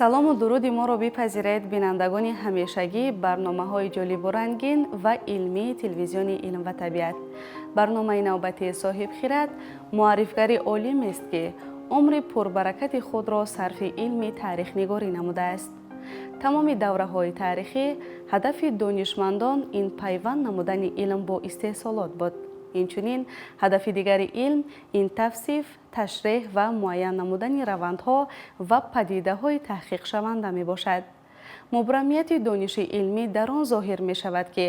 Салому дуруди моро бипазиред, бинандагони ҳамешагӣ барномаҳои ҷолибу рангин ва илмии телевизиони «Илм ва табиат». Барномаи навбатии «Соҳибхират» муаррифгари олимест, ки умри пурбаракати худро сарфи илми таърихнигорӣ намудааст. Тамоми давраҳои таърихӣ ҳадафи донишмандон ин пайванд намудани илм бо истеҳсолот буд. Инчунин ҳадафи дигари илм ин тавсиф, ташреҳ ва муайян намудани равандҳо ва падидаҳои таҳқиқшаванда мебошад. Мубрамияти дониши илмӣ дар он зоҳир мешавад, ки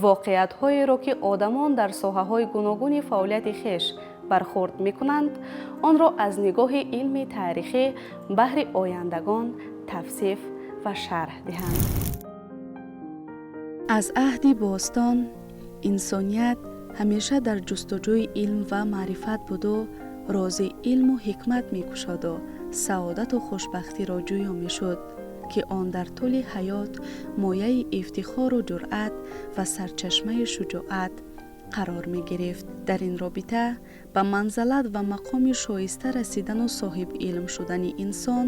воқеиятҳоеро, ки одамон дар соҳаҳои гуногуни фаъолияти хеш бархурд мекунанд, онро аз нигоҳи илми таърихӣ баҳри ояндагон тавсиф ва шарҳ диҳанд. Аз аҳди бостон инсоният ҳамеша дар ҷустуҷӯи илм ва маърифат буду рози илму ҳикмат мекушоду саодату хушбахтиро ҷӯё мешуд, ки он дар тӯли ҳаёт мояи ифтихору ҷуръат ва сарчашмаи шуҷоат қарор мегирифт. Дар ин робита ба манзалат ва мақоми шоиста расидану соҳибилм шудани инсон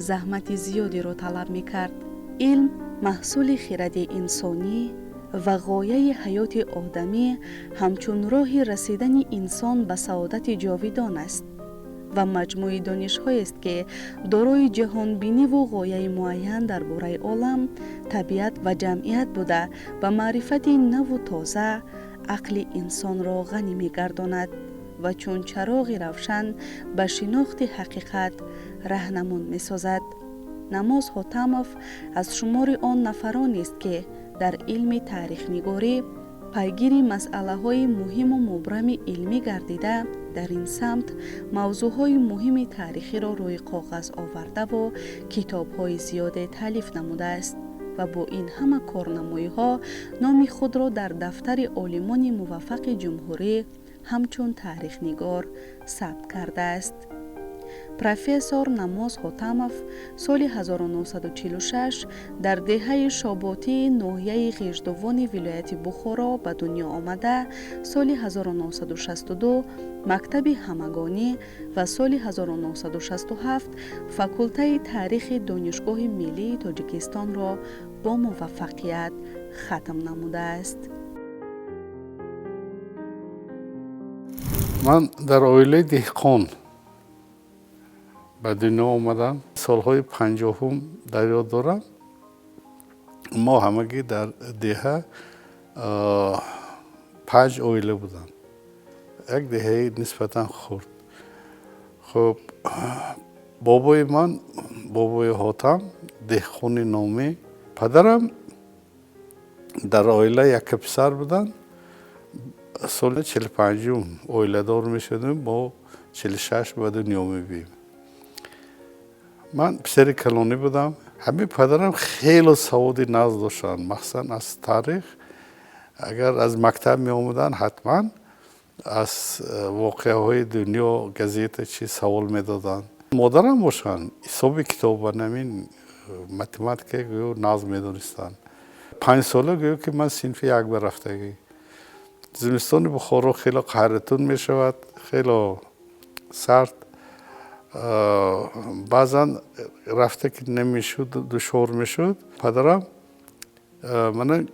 заҳмати зиёдеро талаб мекард. Илм маҳсули хиради инсонӣ ва ғояи ҳаёти одамӣ, ҳамчун роҳи расидани инсон ба саодати ҷовидон аст ва маҷмӯи донишҳоест, ки дорои ҷаҳонбиниву ғояи муайян дар бораи олам, табиат ва ҷамъият буда, ба маърифати наву тоза ақли инсонро ғанӣ мегардонад ва чун чароғи равшан ба шинохти ҳақиқат раҳнамун месозад. Намоз Ҳотамов аз шумори он нафаронест, ки дар илми таърихнигорӣ пайгири масъалаҳои муҳиму мубрами илмӣ гардида, дар ин самт мавзӯъҳои муҳими таърихиро рӯи коғаз овардаву китобҳои зиёде таълиф намудааст ва бо ин ҳама корнамоиҳо номи худро дар дафтари олимони муваффақи ҷумҳурӣ ҳамчун таърихнигор сабт кардааст. Профессор Намоз Ҳотамов соли 1946 дар деҳаи Шоботии ноҳияи Ғиждувони вилояти Бухоро ба дунё омада, соли 1962 мактаби ҳамагонӣ ва соли 1967 факултаи таърихи Донишгоҳи миллии Тоҷикистонро бо муваффақият хатм намудааст. Ман дар оилаи деҳқон ба дунё омадам. Солҳои 50-ум дар ёд дорам, мо ҳамагӣ дар деҳа панҷ оила буданд, як деҳаи нисбатан хурд. Хуб, бобои ман, бобои Ҳотам, деҳқони номӣ. Падарам дар оила якка писар буданд. Соли 45-ум оиладор мешудем, мо 46 ба дунё мебием. Ман писари калонӣ будам. Ҳамин падарам хело саводи нағз доштанд, махсусан аз таърих. Агар аз мактаб меомаданд, ҳатман аз воқеаҳои дунё, газета, чи савол медоданд. Модарам бошанд, ҳисоби китоб, намин математика гӯё нағз медонистанд. 5 сола гӯё ки ман синфи як ба рафтагӣ. Зимистони Бухоро хело қаҳратун мешавад, хело сард. Баъзан рафта ки намешуд, душвор мешуд, падарам мана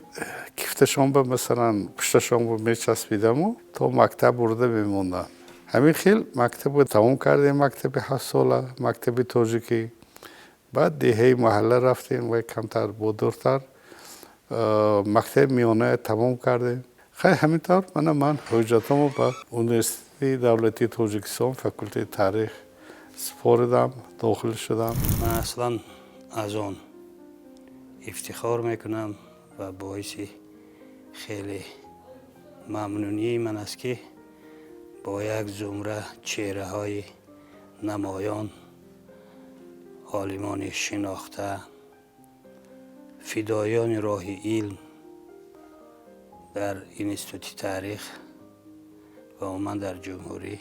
кифташонба, масалан, пушташонба мечаспидаму то мактаб бурда мемондам. Ҳамин хел мактабро тамом кардем, мактаби 7-сола, мактаби тоҷикӣ. Баъд деҳаи маҳалла рафтем ва камтар бодуртар мактаби миёна тамом кардем. Хай, ҳамин тавр мана ман ҳуҷҷатҳомо ба Университети давлатии Тоҷикистон, факултети таърих супоридам, дохил шудам. Ман аслан аз он ифтихор мекунам ва боиси хеле мамнунии ман аст, ки бо як зумра чеҳраҳои намоён, олимони шинохта, фидоёни роҳи илм дар Институти таърих ва умуман дар ҷумҳурӣ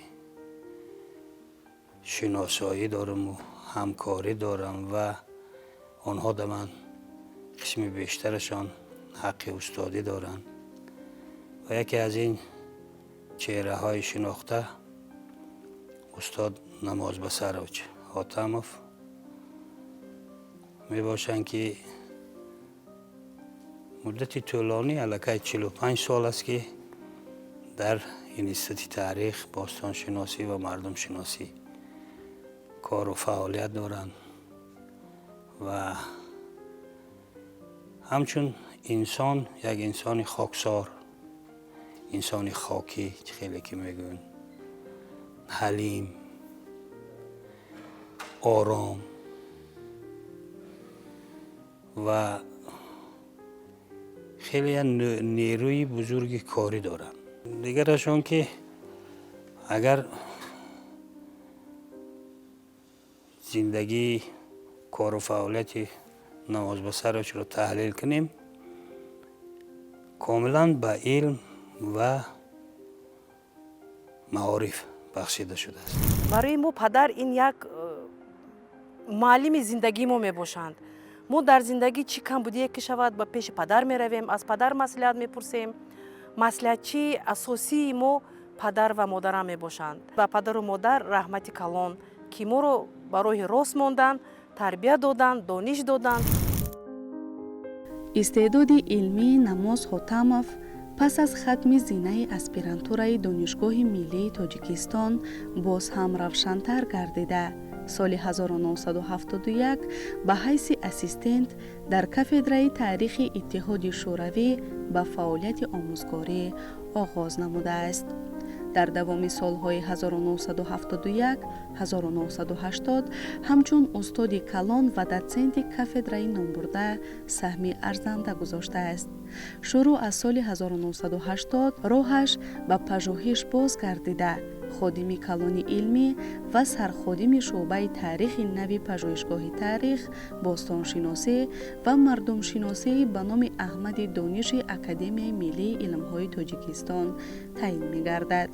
шиносоӣ дораму ҳамкорӣ дорам ва онҳо да ман қисми бештарашон ҳаққи устодӣ доранд. Ва яке аз ин чеҳраҳои шинохта устод Намозбасарович Ҳотамов. мебошанд, ки муддати тӯлонӣ, аллакай 45 сол аст, ки дар Институти таърих, бостоншиносӣ ва мардумшиносӣ кору фаъолият доранд ва ҳамчун инсон як инсони хоксор, инсони хокӣ, чӣ хеле ки мегӯянд, ҳалим, ором ва хеле нерӯи бузурги корӣ доранд. Дигараш он ки агар зиндагии кору фаъолияти Намозбасаровичро таҳлил кунем, комилан ба илм ва маориф бахшида шудааст. Барои мо падар ин як муаллими зиндагии мо мебошанд. Мо дар зиндагӣ чӣ камбудие ки шавад, ба пеши падар меравем, аз падар маслиҳат мепурсем. Маслиҳатчии асосии мо падар ва модарам мебошанд. Ба падару модар раҳмати калон, ки моро ба роҳи рост монданд, тарбия доданд, дониш доданд. Истеъдоди илмии Намоз Ҳотамов пас аз хатми зинаи аспирантураи Донишгоҳи миллии Тоҷикистон боз ҳам равшантар гардида, соли 1971 ба ҳайси ассистент дар кафедраи таърихи Иттиҳоди Шӯравӣ ба фаъолияти омӯзгорӣ оғоз намудааст. Дар давоми солҳои 1971-1980 ҳамчун устоди калон ва дотсенти кафедраи номбурда саҳми арзанда гузоштааст. Шурӯъ аз соли 1980 роҳаш ба пажӯҳиш боз гардида, ходими калони илмӣ ва сарходими шӯъбаи таърихи нави Пажӯҳишгоҳи таърих, бостоншиносӣ ва мардумшиносии ба номи Аҳмади Дониши Академияи миллии илмҳои Тоҷикистон таъин мегардад.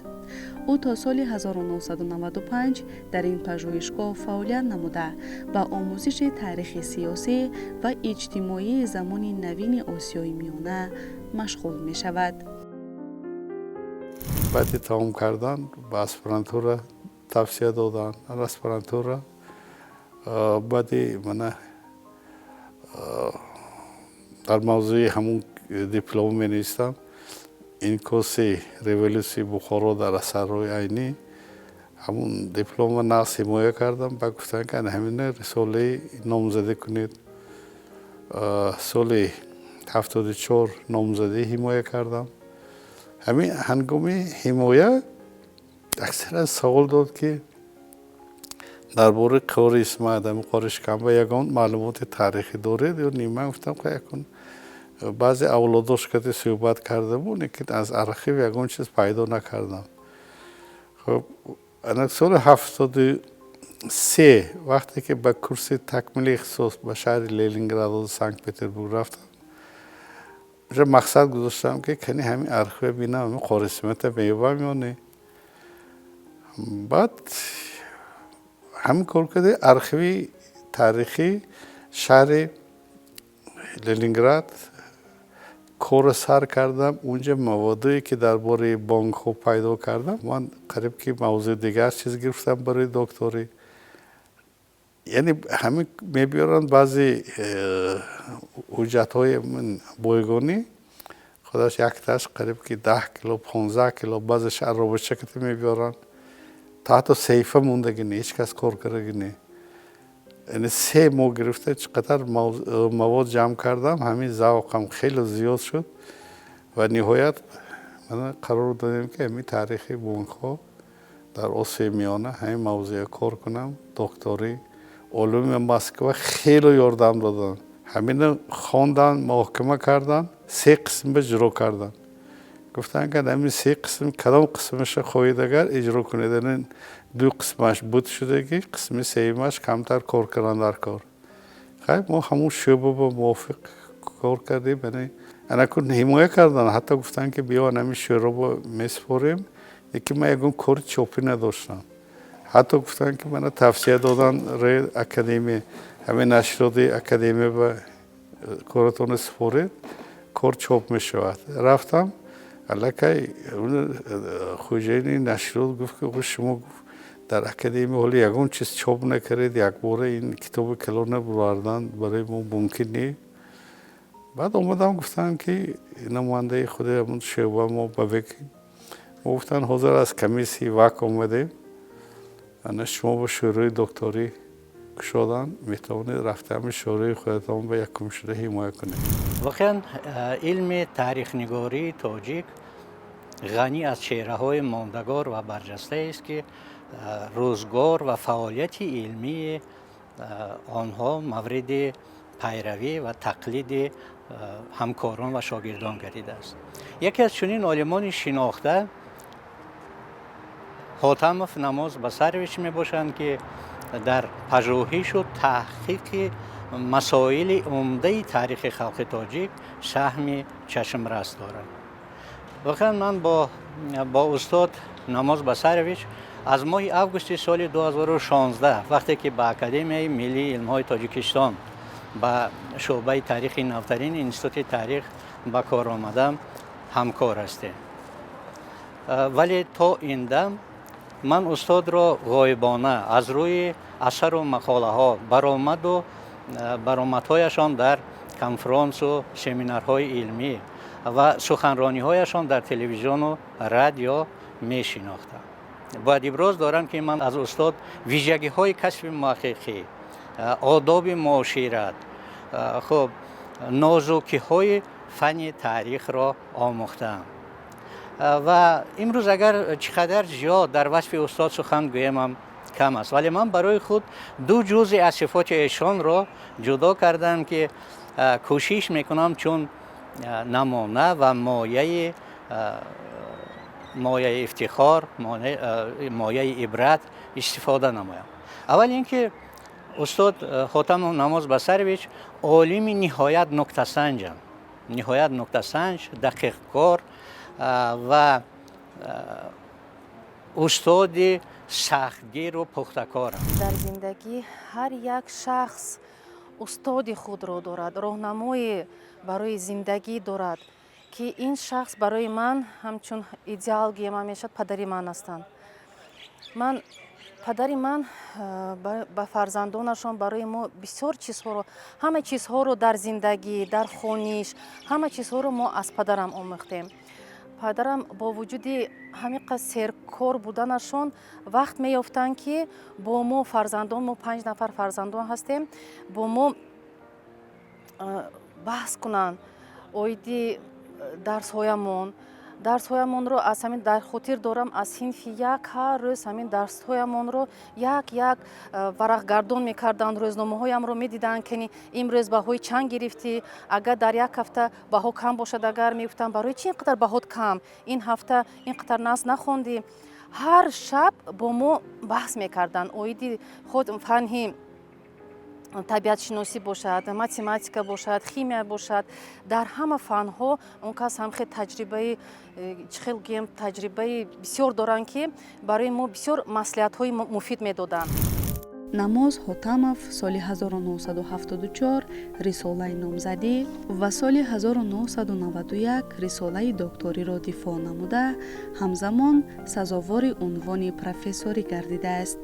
Ӯ то соли 1995 дар ин пажӯҳишгоҳ фаъолият намуда, ба омӯзиши таърихи сиёсӣ ва иҷтимоии замони навини Осиёи Миёна машғул мешавад. Баъди тамом кардан ба аспирантура тавсия доданд. Аспирантура баъди мана дар мавзӯи ҳамун диплом менавистам, инъикоси революсияи Бухоро дар асарҳои Айнӣ. Ҳамун дипломро нағз ҳимоя кардам. Ба гуфтанд, ки ҳамина рисолаи номзадӣ кунед. Соли 74 номзадӣ ҳимоя кардам. Ҳамин ҳангоми ҳимоя аксаран савол дод, ки дар бораи Қори Исмат, ҳамин Қори Шиканба, ягон маълумоти таърихӣ доред ё не? Ман гуфтам, якун баъзе авлодош кати суҳбат кардаму, лекин аз архив ягон чиз пайдо накардам. Хуб, ана соли 73, вақте ки ба курси такмили ихтисос ба шаҳри Ленинграду Санкт Петербург рафтам, уже мақсад гузоштам, ки кани ҳамин архива бинам, ҳамин Қори Исмата меёбам ё не. Баъд ҳамин кор карда, архиви таърихӣ шаҳри Ленинград корро сар кардам. Унҷа маводое, ки дар бораи бонкҳо пайдо кардам, ман қариб ки мавзӯи дигар чиз гирифтам барои докторӣ. Яъне ҳамин мебиёранд баъзе ҳуҷҷатҳои бойгонӣ, худаш якташ қариб ки 10 кило, 15 кило, баъзеш аробачаката мебиёранд, то ҳатто саҳифа мондагӣ не, ҳеҷ кас кор кардагӣ не. Яъне 3 моҳ гирифта чӣ қадар мавод ҷамъ кардам. Ҳамин завқам хеле зиёд шуд ва ниҳоят мана қарор додем, ки ҳамин таърихи бонкҳо дар Осиёи Миёна, ҳамин мавзӯя кор кунам докторӣ. Олими Москва хеле ёрдам доданд. Ҳамина хондан, муҳокима карданд, се қисм ба иҷро карданд. Гуфтанд, ки ҳамин се қисм кадом қисмаша хоҳед, агар иҷро кунед. Яъне ду қисмаш буд шудагӣ, қисми сеюмаш камтар кор кардан дар кор. Хайр, мо ҳамун шӯъба ба мувофиқ кор кардем. Яъне анакун ҳимоя карданд, ҳатто гуфтанд, ки биё, ҳамин шӯъбаро месупорем, лекин ман ягон кори чопӣ надоштам. Ҳатто гуфтанд, ки мана тавсия доданд, рӯи академия, ҳамин нашриёти академия ба коратонро супоред, кор чоп мешавад. Рафтам, аллакай хӯҷаини нашриёт гуфт, ки шумо, гуфт, Дар академия ҳоло ягон чиз чоп накардед, якбора ин китоби калона бировардан барои мо мумкин не. Баъд омадам, гуфтам, ки намояндаи худи ҳамун шӯъба мо ба веки мо гуфтанд, ҳозир аз комиссияи ВАК омадем, ана шумо ба шӯрои докторӣ кушодан, метавонед рафта ҳамин шӯрои худатон ба якум шуда ҳимоя кунед. Воқеан, илми таърихнигории тоҷик ғанӣ аз чеҳраҳои мондагор ва барҷастаест, ки рӯзгор ва фаъолияти илмии онҳо мавриди пайравӣ ва тақлиди ҳамкорон ва шогирдон гардидааст. Яке аз чунин олимони шинохта Ҳотамов Намоз Басарович мебошанд, ки дар пажӯҳишу таҳқиқи масоили умдаи таърихи халқи тоҷик саҳми чашмрас доранд. Воқеан, ман бо устод Намоз Басарович аз моҳи августи соли 2016, вақте ки ба Академияи миллии илмҳои Тоҷикистон, ба шӯъбаи таърихи навтарини Институти таърих ба кор омадам, ҳамкор ҳастем. Вале то ин дам ман устодро ғоибона аз рӯи асару мақолаҳо, баромаду баромадҳояшон дар конфронсу семинарҳои илмӣ ва суханрониҳояшон дар телевизиону радио мешинохтам. Бояд иброз дорам, ки ман аз устод вижагиҳои касби муҳаққиқӣ, одоби муошират, хуб, нозукиҳои фанни таърихро омӯхтаам. Ва имрӯз агар чӣ қадар зиёд дар васфи устод сухан гӯемам, кам аст. Вале ман барои худ ду ҷузъи аз сифоти эшонро ҷудо кардам, ки кӯшиш мекунам чун намуна ва мояи ифтихор, мояи ибрат истифода намоям. Аввал ин ки устод Хотамов Намоз Басарович олими ниҳоят нуктасанҷанд, ниҳоят нуктасанҷ, дақиқкор ва устоди сахтгиру пухтакорам. Дар зиндагӣ ҳар як шахс устоди худро дорад, роҳнамое барои зиндагӣ дорад, ки ин шахс барои ман ҳамчун идеал гӯям мешавад, падари ман ҳастанд. Ман падари ман ба фарзандонашон, барои мо бисёр чизҳоро, ҳама чизҳоро дар зиндагӣ, дар хониш, ҳама чизҳоро мо аз падарам омӯхтем. Падарам бо вуҷуди ҳамин қадр серкор буданашон вақт меёфтанд, ки бо мо фарзандон, мо панҷ нафар фарзандон ҳастем, бо мо баҳс кунанд оиди дарсҳоямон. Дарсҳоямонро аз ҳамин дар хотир дорам, аз синфи як ҳар рӯз ҳамин дарсҳоямонро як як варақгардон мекарданд, рӯзномаҳоямро медиданд, ки имрӯз баҳои чанд гирифтӣ. Агар дар як ҳафта баҳо кам бошад, агар мегуфтанд, барои чӣ ин қадар баҳот кам, ин ҳафта ин қадар нағз нахондӣ. Ҳар шаб бо мо баҳс мекарданд оиди худ фанҳи табиатшиносӣ бошад, математика бошад, химия бошад, дар ҳама фанҳо он кас ҳам хел таҷрибаи, чӣ хел гӯем, таҷрибаи бисёр доранд, ки барои мо бисёр маслиҳатҳои муфид медоданд. Намоз Ҳотамов соли 1974 рисолаи номзадӣ ва соли 1991 рисолаи докториро дифоъ намуда, ҳамзамон сазовори унвони профессорӣ гардидааст.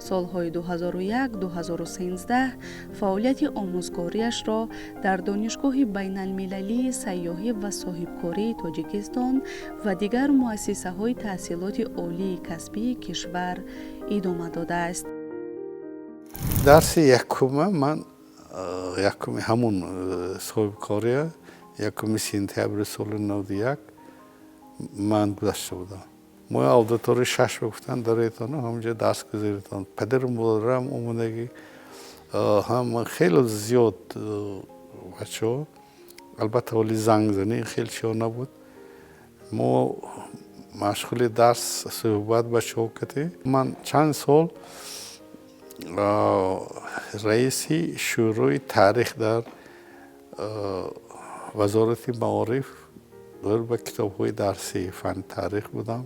Солҳои 2001-2013 фаъолияти омӯзгориашро дар Донишгоҳи байналмилалии сайёҳӣ ва соҳибкории Тоҷикистон ва дигар муассисаҳои таҳсилоти олии касбии кишвар идома додааст. Дарси якума ман якуми ҳамун соҳибкория, 1 сентябри соли 91 ман гузашта будам. Мо аудитория шаш гуфтанд, дароетону ҳамҷо дарс гузаритон. Падару модарам омадагӣ, ҳам хеле зиёд бачаҳо. Албатта, ҳоли зангзанӣ хеле чиҳо набуд. Мо машғули дарс, суҳбат бачаҳо кардем. Ман чанд сол раиси шӯрои таърих дар Вазорати маориф ба китобҳои дарсии фанни таърих будам.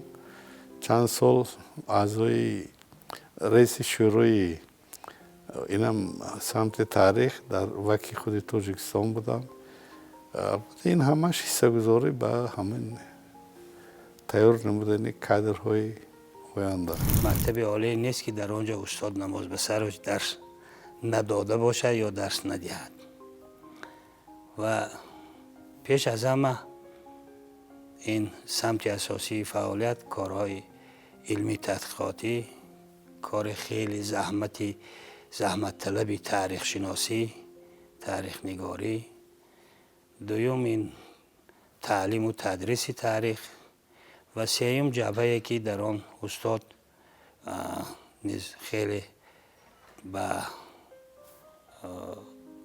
Чанд сол аъзои раиси шӯрои инам самти таърих дар ВАКи худи Тоҷикистон будам. Ин ҳамаш ҳиссагузорӣ ба ҳамин тайёр намудани кадрҳои Оянда. Мактаби олие нест, ки дар он ҷо устод Намозбасарович дарс надода бошад ё дарс надиҳад. Ва пеш аз ҳама ин самти асосии фаъолият корҳои илмии тадқиқотӣ, кори хеле заҳматталаби таърихшиносӣ, таърихнигорӣ, дуюм ин таълиму тадриси таърих ва сеюм ҷабҳае, ки дар он устод низ хеле ба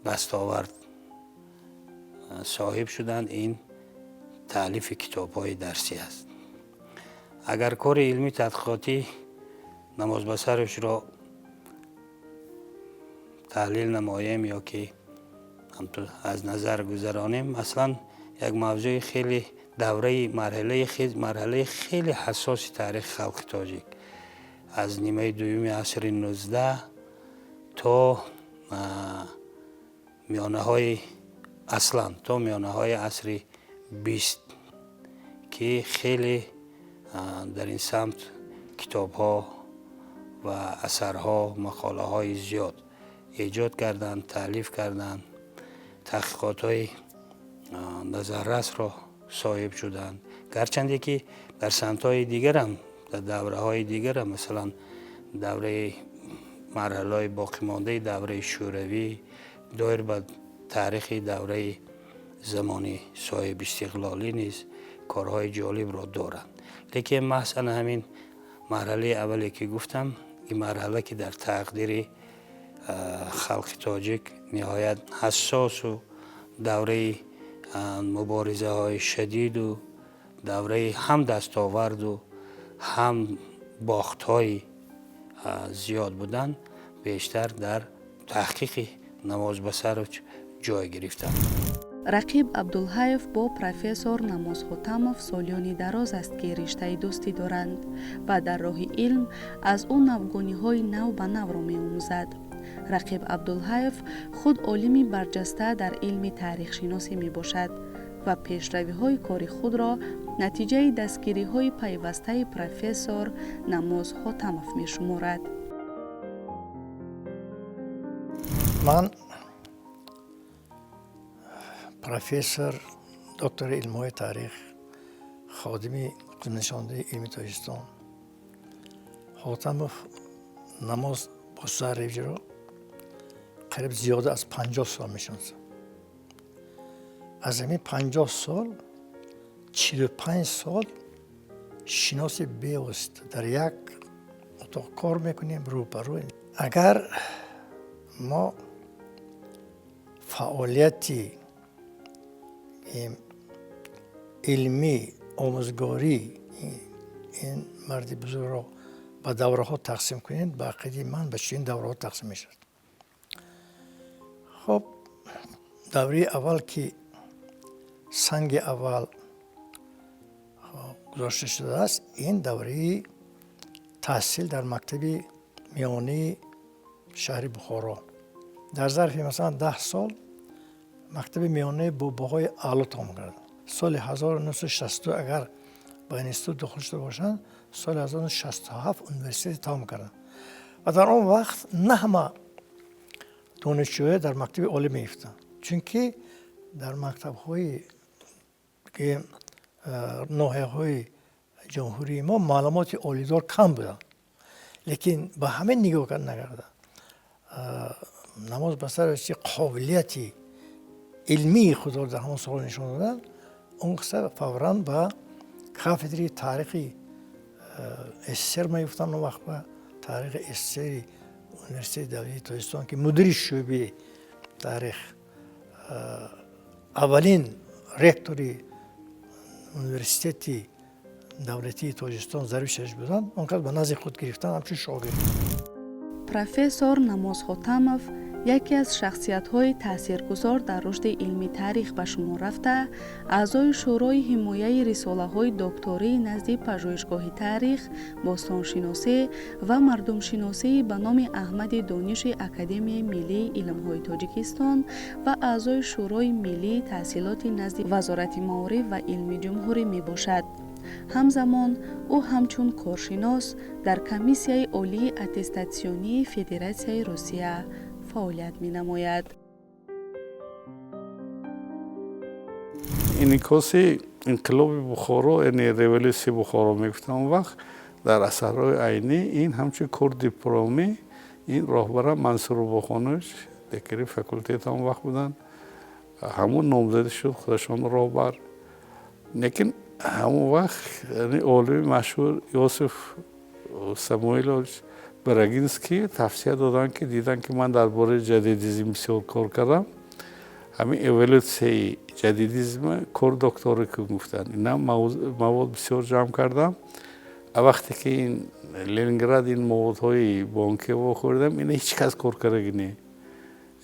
дастовард соҳиб шуданд, ин таълифи китобҳои дарсӣ аст. Агар кори илмӣ тадқиқотӣ Намозбасаровичро таҳлил намоем ё ки аз назар гузаронем, аслан як мавзӯи хеле давраи марҳилаи хеле ҳассоси таърихи халқи тоҷик аз нимаи дуюми асри 19 то миёнаҳои, аслан то миёнаҳои асри 20, ки хеле дар ин самт китобҳо ва асарҳо, мақолаҳои зиёд эҷод карданд, таълиф карданд, таҳқиқотҳои назаррасро соҳиб шуданд. Гарчанде ки дар самтҳои дигарам, дар давраҳои дигарам, масалан давраи марҳилаҳои боқимондаи давраи шӯравӣ, доир ба таърихи давраи замони соҳибистиқлолӣ низ корҳои ҷолибро доранд, лекин маҳз ана ҳамин марҳилаи аввале, ки гуфтам, ин марҳила, ки дар тақдири халқи тоҷик ниҳоят ҳассосу давраи муборизаҳои шадиду давраи ҳам дастоварду ҳам бохтҳои зиёд буданд, бештар дар таҳқиқи Намозбасарович ҷой гирифтанд. Рақиб Абдулҳаев бо профессор Намоз Хотамов солиёни дароз аст, ки риштаи дӯстӣ доранд ва дар роҳи илм аз ӯ навгониҳои нав ба навро меомӯзад. Рақиб Абдулҳаев худ олими барҷаста дар илми таърихшиносӣ мебошад ва пешравиҳои кори худро натиҷаи дастгириҳои пайвастаи профессор Намоз Хотамов мешуморад. Ман профессор, доктори илмҳои таърих, ходими нишондаи илми Тоҷикистон Хотамов Намоз Босаревичро қариб зиёда аз 50 сол мешиносам. Аз ҳамин 50 сол 45 сол шиноси бевосита, дар як утоқ кор мекунем, рӯбарӯ. Агар мо фаъолияти илмӣ, омӯзгорӣ ин марди бузургро ба давраҳо тақсим кунем, ба ақидаи ман ба чунин давраҳо тақсим мешавад. Хоб, давраи аввал, ки санги аввал гузошта шудааст, ин давраи таҳсил дар мактаби миёнии шаҳри Бухоро. Дар зарфи масалан 10 сол мактаби миёнаи бо баҳои аъло тамом карданд. Соли 1962 агар ба институт дохил шуда бошанд, соли 1967 университет тамом карданд. Ва дар он вақт на ҳама донишҷӯя дар мактаби олӣ меифтанд, чунки дар мактабҳои ноҳияҳои ҷумҳурии мо маълумоти олидор кам буданд. Лекин ба ҳамин нигоҳ накарда, Намоз Басарович қобилияти илмии худро дар ҳамон сол нишон доданд. Он қисса фавран ба кафедраи таърихи СССР меёфтанд. Он вақт ба таърихи СССРи Университети давлатии Тоҷикистон, ки мудири шӯъбаи таърих, аввалин ректори Университети давлатии Тоҷикистон Зариф Шариф буданд, он кас ба назди худ гирифтанд ҳамчун шогирд. Профессор Намоз Хотамов яке аз шахсиятҳои таъсиргузор дар рушди илми таърих ба шумор рафта, аъзои Шӯрои ҳимояи рисолаҳои доктории назди Пажӯҳишгоҳи таърих, бостоншиносӣ ва мардумшиносии ба номи Аҳмади Дониши Академияи миллии илмҳои Тоҷикистон ва аъзои Шӯрои миллии таҳсилоти назди Вазорати маориф ва илми ҷумҳурӣ мебошад. Ҳамзамон ӯ ҳамчун коршинос дар Комиссияи олии аттестатсионии Федератсияи Русия фаъолият менамояд. Инъикоси инқилоби Бухоро, яъне революсияи Бухоро мегуфтам, он вақт дар асарҳои Айнӣ ин ҳамчун кор дипломӣ ин роҳбарам Мансур Бобохонович, декани факултет он вақт буданд, ҳамун номзадӣ шуд худашон роҳбар. Лекин ҳамон вақт олими машҳур Иосиф Самуилович Брагинский тавсия доданд, ки диданд, ки ман дар бораи ҷадидизм бисёр кор кардам, ҳамин эволюсияи ҷадидизм кор докторӣ кун гуфтанд. Инам мавод бисёр ҷамъ кардам. Вақте ки ин Ленинград ин маводҳои бонкӣ вохӯрдам, ина ҳеҷ кас кор кардаги не,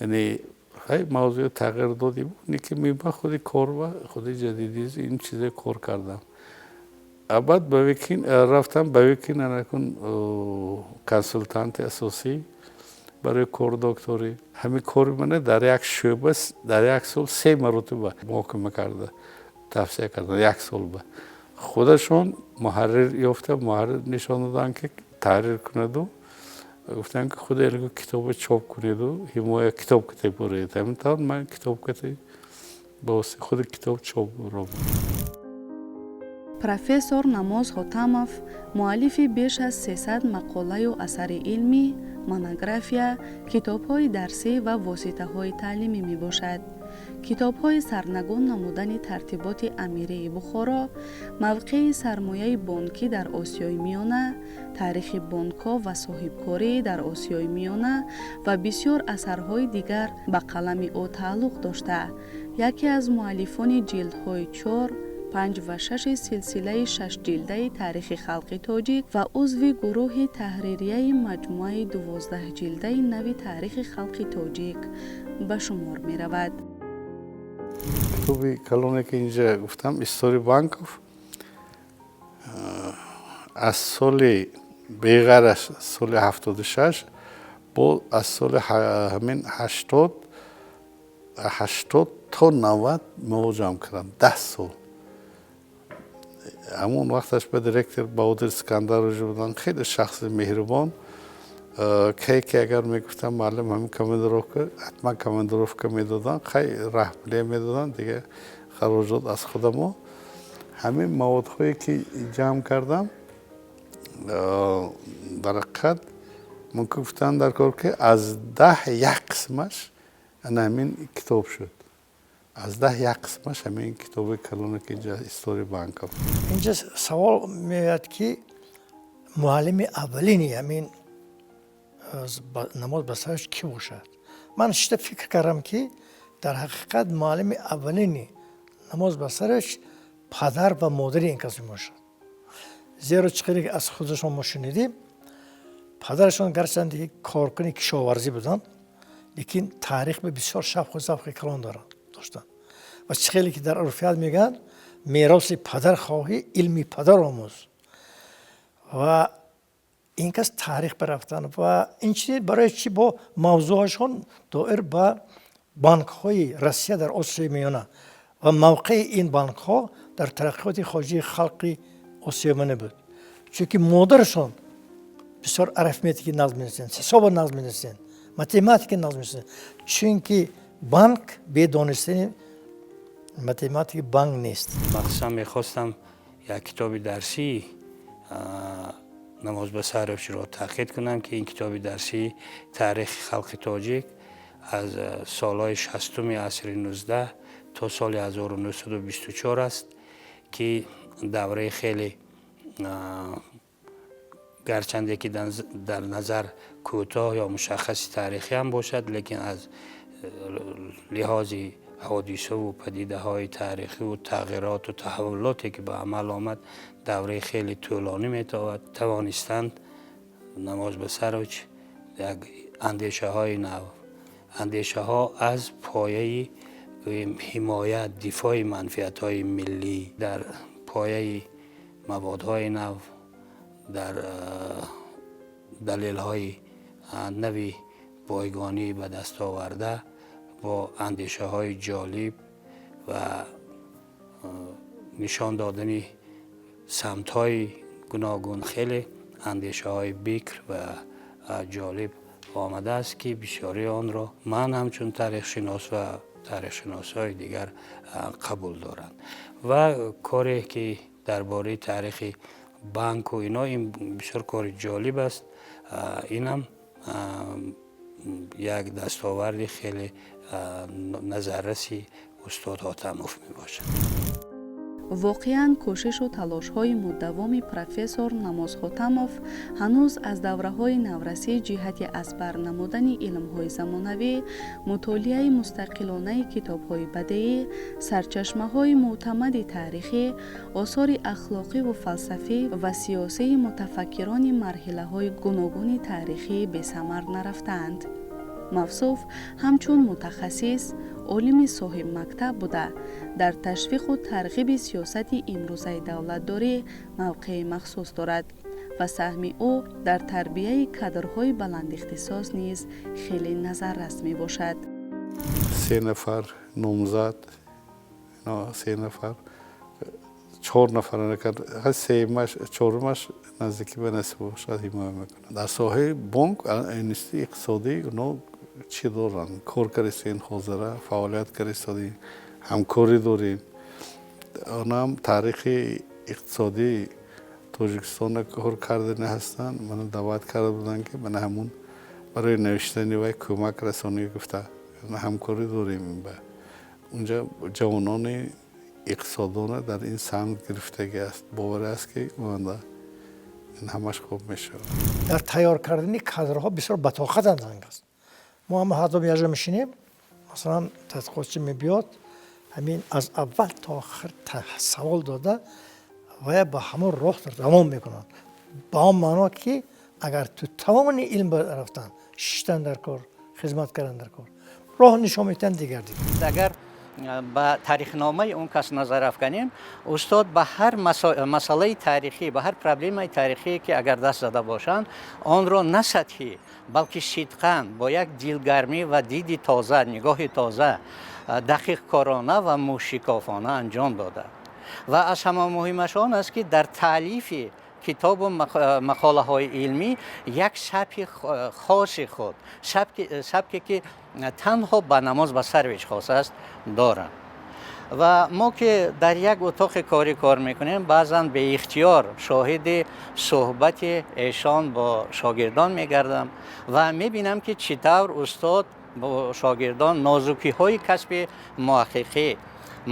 яъне хай мавзӯъ тағйир додим, ки меба худи кор ва худи ҷадидизм ин чизе кор кардам. Баъд ба Викин рафтам, ба Викин анакун консултанти асосӣ барои кор докторӣ. Ҳамин кори мана дар як шӯъба дар як сол се маротиба муҳокима карда тавсия карданд. Як сол ба худашон муҳаррир ёфта, муҳаррир нишон доданд, ки таҳрир кунаду гуфтанд, ки худ элго китобо чоп кунеду ҳимоя китоб ките буред. Ҳамин тавр ман китоб ките ба воситаи худи китоб чоп робудам. Профессор Намоз Ҳотамов муаллифи беш аз 300 мақолаю асари илмӣ, монография, китобҳои дарсӣ ва воситаҳои таълимӣ мебошад. Китобҳои сарнагун намудани тартиботи амирии Бухоро, мавқеи сармояи бонкӣ дар Осиёи Миёна, таърихи бонкҳо ва соҳибкорӣ дар Осиёи Миёна ва бисёр асарҳои дигар ба қалами ӯ тааллуқ дошта, яке аз муаллифони ҷилдҳои 4, 5 ва 6 силсилаи шашҷилдаи таърихи халқи тоҷик ва узви гурӯҳи таҳририяи маҷмӯаи 12-ҷилдаи нави таърихи халқи тоҷик ба шумор меравад. Китоби калоне, ки инҷа гуфтам, История банков, аз соли беғайр аз соли 76 бо аз соли ҳамин 80 то 90 мавод ҷамъ кардам, 10 сол. Ҳамон вақташ ба директор Баҳодир Искандарович буданд, хеле шахси меҳрубон. Ке ки агар мегуфтам, муаллим, ҳамин командировка, ҳатман командировка медоданд, хай раҳпулия медоданд, дига хароҷот аз худамо. Ҳамин маводҳое ки ҷамъ кардам, дар ҳақиқат мумкин гуфтан дар кор, ки аз 10 як қисмаш ана ҳамин китоб шуд. Аз 10 як қисмаш ҳамин китоби калоне, ки инҷа История банков. Инҷа савол меояд, ки муаллими аввалини ҳамин Намоз Басарович кӣ бошад? Ман шита фикр кардам, ки дар ҳақиқат муаллими аввалини Намоз Басарович падар ва модари ин кас мебошад. Зеро чӣ қадре аз худашон мо шунидем, падарашон гарчанде ки коркуни кишоварзӣ буданд, лекин таърих ба бисёр шавқу завқи калон доштанд. Ва чӣ хеле ки дар урфият мегӯянд, мероси падар хоҳӣ, илми падар омӯз. Ва ин кас таърих бирафтанд ва инчунин барои чӣ бо мавзӯъашон доир ба банкҳои Россия дар Осиёи Миёна ва мавқеи ин банкҳо дар тараққиёти хориҷии халқи Осиёи Миёна буд. Чунки модарашон бисёр арифметики нағз менависанд, ҳисобо нағз менависанд, математика нағз менависанд. Чунки банк бе донистани математики банк нест. Махсусан мехостам як китоби дарсии Намоз Басаровичро таъқид кунам, ки ин китоби дарсии таърихи халқи тоҷик аз солҳои 60-уми асри 19 то соли 1924 аст, ки давраи хеле, гарчанде ки дар назар кӯтоҳ ё мушаххаси таърихӣ ҳам бошад, лекин аз лиҳози ҳодисаву падидаҳои таърихиву тағйироту таҳаввулоте, ки ба амал омад, давраи хеле тӯлонӣ метавад. Тавонистанд Намоз Басарович як андешаҳои нав, андешаҳо аз пояи гӯем ҳимоя, дифои манфиатҳои миллӣ, дар пояи маводҳои нав, дар далелҳои нави бойгонӣ ба даст оварда, бо андешаҳои ҷолиб ва нишон додани Самтҳои гуногун хеле андешаҳои бикр ва ҷолиб омадааст, ки бисёри онро ман ҳамчун таърихшинос ва таърихшиносҳои дигар қабул доранд. Ва коре ки дар бораи таърихи банку ино, ин бисёр кори ҷолиб аст. Инам як дастоварди хеле назарраси устод Ҳотамов мебошад. Воқеан, кӯшишу талошҳои муддавоми профессор Намоз Ҳотамов ҳанӯз аз давраҳои наврасӣ ҷиҳати аз бар намудани илмҳои замонавӣ, мутолиаи мустақилонаи китобҳои бадеӣ, сарчашмаҳои мӯътамади таърихӣ, осори ахлоқиву фалсафӣ ва сиёсии мутафаккирони марҳилаҳои гуногуни таърихӣ бесамар нарафтаанд. Мавсуф ҳамчун мутахассис, олими соҳибмактаб буда, дар ташвиқу тарғиби сиёсати имрӯзаи давлатдорӣ мавқеи махсус дорад ва саҳми ӯ дар тарбияи кадрҳои баландихтисос низ хеле назаррас мебошад. Се нафар номзад, се нафар, чор нафар, сеюмаш, чорумаш наздикӣ ба насиб бошад, ҳимоя мекунад. Дар соҳаи бонк, институти иқтисодӣ оно чӣ доранд, кор кардистем, ҳозира фаъолият кардистодем, ҳамкорӣ дорем. Онам таърихи иқтисодии Тоҷикистонро кор кардани ҳастанд. Мана даъват карда буданд, ки мана ҳамун барои навиштани вай кӯмак расонӣ гуфта. Ҳамкорӣ дорем. Ба унҷа ҷавонони иқтисоддона дар ин самт гирифтагӣ аст. Боварӣ аст, ки оянда ин ҳамаш хуб мешавад. Дар тайёр кардани кадрҳо бисёр батоқатанд занг аст. Мо ҳама ҳатто якҷо мешинем, масалан, тадқиқотчи мебиёд, ҳамин аз аввал то охир савол дода вая ба ҳамон роҳ равон мекунанд, ба он маъно ки агар ту тавони илм рафтан, шиштан дар кор, хизмат кардан дар кор, роҳ нишон медиҳанд дигар дигар. Агар ба таърихномаи он кас назар афканем, устод ба ҳар масъалаи таърихӣ, ба ҳар проблемаи таърихие ки агар даст зада бошанд, онро на сатҳӣ, балки сидқан, бо як дилгармӣ ва диди тоза, нигоҳи тоза, дақиқкорона ва мӯшикофона анҷом дода. Ва аз ҳама муҳимаш он аст, ки дар таълифи китобу мақолаҳои илмӣ як сабки хоси худ, сабке ки танҳо ба Намоз Басарович хос аст, доранд. Ва мо ки дар як утоқи корӣ кор мекунем, баъзан беихтиёр шоҳиди суҳбати эшон бо шогирдон мегардам ва мебинам, ки чӣ тавр устод бо шогирдон нозукиҳои касби муҳаққиқӣ,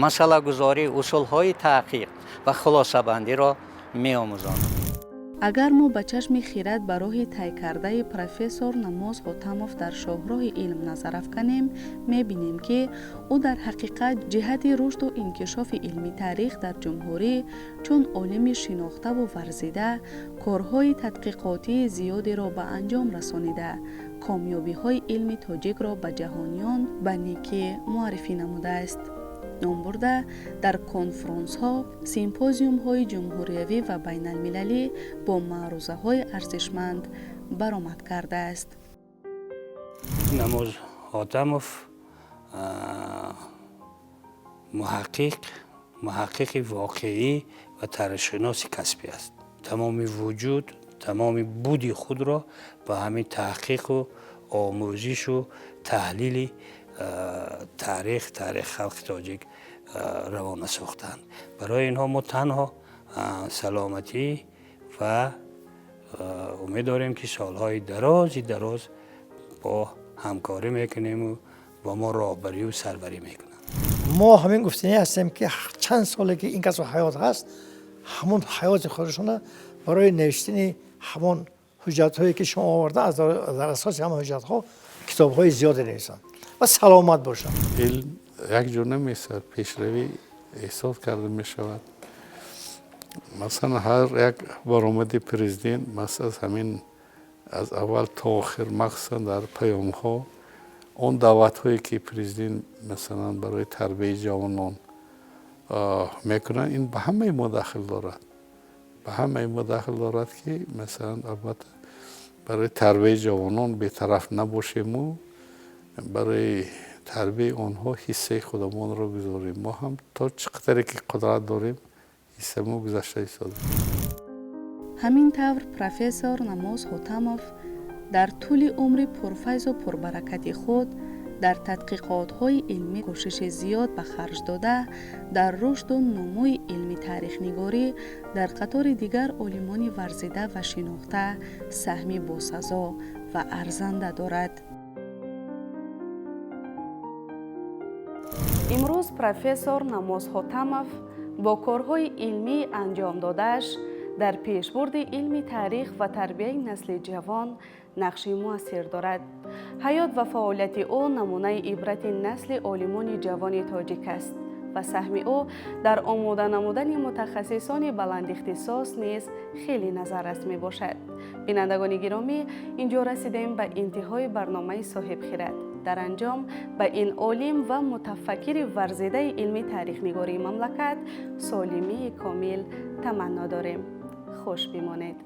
масъалагузорӣ, усулҳои таҳқиқ ва хулосабандиро меомӯзонад. Агар мо ба чашми хирад ба роҳи тай кардаи профессор Намоз Ҳотамов дар шоҳроҳи илм назар афканем, мебинем, ки ӯ дар ҳақиқат ҷиҳати рушду инкишофи илми таърих дар ҷумҳурӣ чун олими шинохтаву варзида корҳои тадқиқотии зиёдеро ба анҷом расонида, комёбиҳои илми тоҷикро ба ҷаҳониён ба некӣ муаррифӣ намудааст. Номбурда дар конфронсҳо, симпозиумҳои ҷумҳуриявӣ ва байналмилалӣ бо маърузаҳои арзишманд баромад кардааст. Намоз Ҳотамов муҳаққиқи воқеӣ ва таърихшиноси касбӣ аст. Тамоми вуҷуд, тамоми буди худро ба ҳамин таҳқиқу омӯзишу таҳлили таърих, таърихи халқи тоҷик равона сохтанд. Барои инҳо мо танҳо саломатӣ ва умед дорем, ки солҳои дарози дароз бо ҳамкорӣ мекунему бо мо роҳбарию сарварӣ мекунанд. Мо ҳамин гуфтанӣ ҳастем, ки чанд соле ки ин касо ҳаёт ҳаст, ҳамон ҳаёти худашона барои навиштани ҳамон ҳуҷҷатҳое ки шумо оварда, аз дар асоси ҳамон ҳуҷҷатҳо китобҳои зиёде нависанд ва саломат бошанд. Илм як ҷо намесад, пешравӣ эҳсос карда мешавад. Масалан, ҳар як баромади президент, аз ҳамин аз аввал то охир, махсусан дар паёмҳо, он даъватҳое ки президент, масалан, барои тарбияи ҷавонон мекунанд, ин ба ҳамаи мо дахл дорад, ба ҳамаи мо дахл дорад, ки масалан, албатта, барои тарбияи ҷавонон бетараф набошему барои тарбияи онҳо ҳиссаи худамонро гузорем. Мо ҳам то чӣ қадаре ки қудрат дорем. Ҳиссамо гузашта истода. Ҳамин тавр, профессор Намоз Ҳотамов дар тӯли умри пурфайзу пурбаракати худ дар тадқиқотҳои илмӣ кӯшиши зиёд ба харҷ дода, дар рушду нумӯи илми таърихнигорӣ дар қатори дигар олимони варзида ва шинохта саҳми босазо ва арзанда дорад. Имрӯз профессор Намоз Ҳотамов бо корҳои илмии анҷомдодааш дар пешбурди илми таърих ва тарбияи насли ҷавон нақши муассир дорад. Ҳаёт ва фаъолияти ӯ намунаи ибрати насли олимони ҷавони тоҷик аст ва саҳми ӯ дар омода намудани мутахассисони баландихтисос низ хеле назаррас мебошад. Бинандагони гиромӣ, ин ҷо расидем ба интиҳои барномаи Соҳибхират. Дар анҷом ба ин олим ва мутафаккири варзидаи илми таърихнигории мамлакат солимии комил таманно дорем. Хуш бимонед.